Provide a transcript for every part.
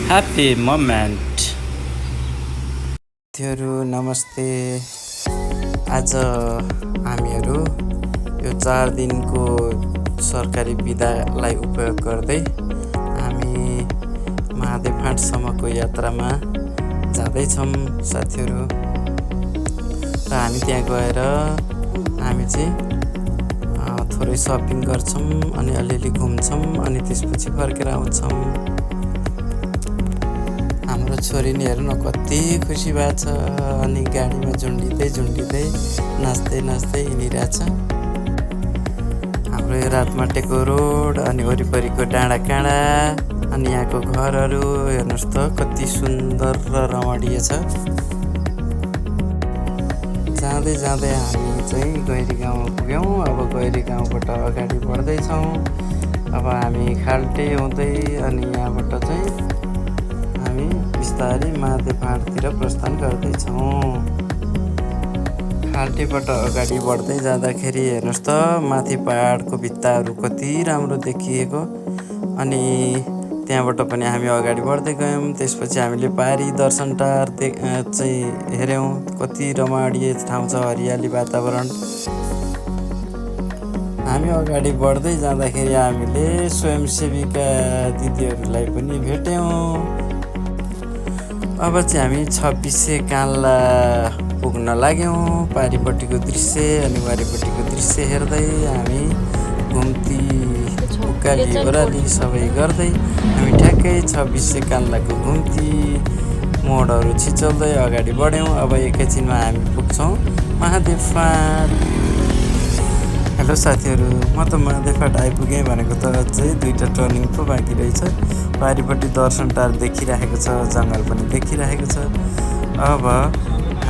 happy moment. साथीहरू नमस्ते। आज हामीहरू यो 4 दिनको सरकारी बिदालाई उपयोग गर्दै हामी महादेव फाँटसम्मको यात्रामा जाँदैछौँ साथीहरू। र हामी त्यहाँ गएर हामी चाहिँ थोरै सपिङ गर्छौँ अनि अलिअलि घुम्छौँ अनि त्यसपछि फर्केर आउँछौँ। हाम्रो छोरी नि हेर्नु कति खुसी भएको छ अनि गाडीमा झुन्डिँदै नाच्दै हिँडिरहेछ। हाम्रो यो रातमाटेको रोड अनि वरिपरिको डाँडा काँडा अनि यहाँको घरहरू हेर्नुहोस् त कति सुन्दर र रमणीय छ। जाँदै हामी चाहिँ गैरी गाउँ पुग्यौँ। अब गैरी गाउँबाट अगाडि बढ्दैछौँ। अब हामी खाल्टे हुँदै अनि यहाँबाट चाहिँ हामी बिस्तारै महादेव फाँटतिर प्रस्थान गर्दैछौँ। खाल्टेबाट अगाडि बढ्दै जाँदाखेरि हेर्नुहोस् त माथि पहाडको भित्ताहरू कति राम्रो देखिएको। अनि त्यहाँबाट पनि हामी अगाडि बढ्दै गयौँ। त्यसपछि हामीले पारी दर्शनटार चाहिँ हेऱ्यौँ। कति रमणीय ठाउँ छ, हरियाली वातावरण। हामी अगाडि बढ्दै जाँदाखेरि हामीले स्वयंसेविका दिदीहरूलाई पनि भेट्यौँ। अब चाहिँ हामी 26 कान्ला पुग्न लाग्यौँ। पारिपट्टिको दृश्य अनि वारिपट्टिको दृश्य हेर्दै हामी घुम्ती उकाली ओह्राली सबै गर्दै हामी ठ्याक्कै 26 कान्लाको घुम्ती मोडहरू छिचल्दै अगाडि बढ्यौँ। अब एकैछिनमा हामी पुग्छौँ महादेव फाँट। हेलो साथीहरू, म त महादेव फाँट आइपुगेँ भनेको त अझै 2टा टर्निङ पो बाँकी रहेछ। पारिपट्टि दर्शन टार देखिरहेको छ, जङ्गल पनि देखिरहेको छ। अब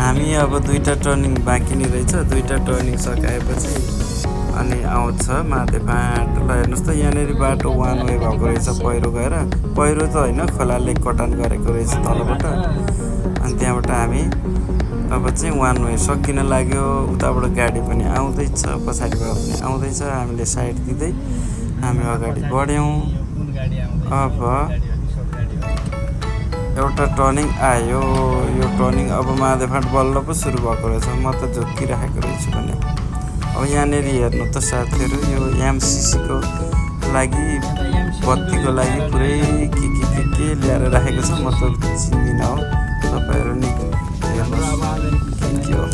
हामी 2टा टर्निङ बाँकी नै रहेछ। 2टा टर्निङ सकाएपछि अनि आउँछ महादेव फाँट। ल हेर्नुहोस् त यहाँनिर बाटो वान वे भएको रहेछ। पहिरो गएर, पहिरो त होइन खोलाले कटान गरेको रहेछ तलबाट। अनि त्यहाँबाट हामी अब चाहिँ वान वे सकिन लाग्यो। उताबाट गाडी पनि आउँदैछ, पछाडिबाट पनि आउँदैछ। हामीले साइड दिँदै हामी अगाडि बढ्यौँ। अब एउटा टर्निङ आयो। यो टर्निङ अब महादेव फाँट बल्ल पो सुरु भएको रहेछ। म त झुक्किरहेको रहेछु भने। अब यहाँनिर हेर्नु त साथीहरू, यो एमसिसीको लागि बत्तीको लागि पुरै के ल्याएर राखेको छ। म त चिन्दिनँ हो, तपाईँहरू नि हेर्नुहोस् के हो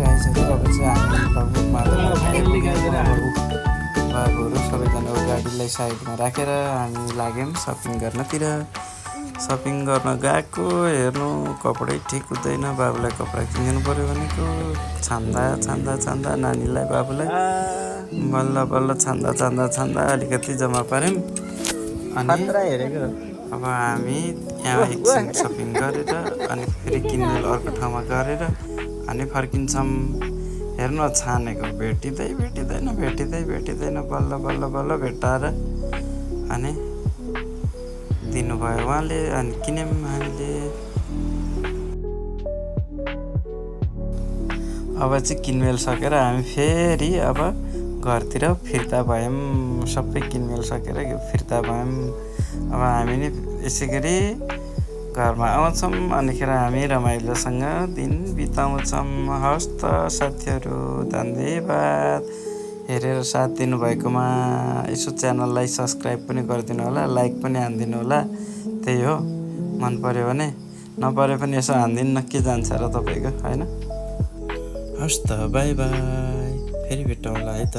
गाइजहरू। अब चाहिँ हामी लगभग बाबुहरू सबैजना गाडीलाई साइडमा राखेर हामी लाग्यौँ सपिङ गर्नतिर। सपिङ गर्न गएको हेर्नु कपडै ठिक हुँदैन। बाबुलाई कपडा किनिदिनु पऱ्यो भनेको छान्दा नानीलाई बाबुलाई बल्ल छान्दा अलिकति जम्मा पार्यौँ। अनि अब हामी यहाँ एकछिन सपिङ गरेर अनि फेरि किनमेल अर्को ठाउँमा गरेर अनि फर्किन्छौँ। हेर्नु छानेको भेटिँदैन बल्ल भेटाएर अनि दिनुभयो उहाँले। अनि किन्यौँ हामीले। अब चाहिँ किनमेल सकेर हामी फेरि अब घरतिर फिर्ता भयौँ। सबै किनमेल सकेर फिर्ता भयौँ। अब हामी नि यसै गरी घरमा आउँछौँ। अनिखेर हामी रमाइलोसँग दिन बिताउँछौँ। हवस् त साथीहरू, धन्यवाद हेरेर साथ दिनुभएकोमा। यसो च्यानललाई सब्सक्राइब पनि गरिदिनु होला, लाइक पनि हानिदिनु होला। त्यही हो, मन पऱ्यो भने, नपऱ्यो पनि यसो हानिदिनु के जान्छ र तपाईँको, होइन? हवस् त, बाई बाई, फेरि भेटौँला है त।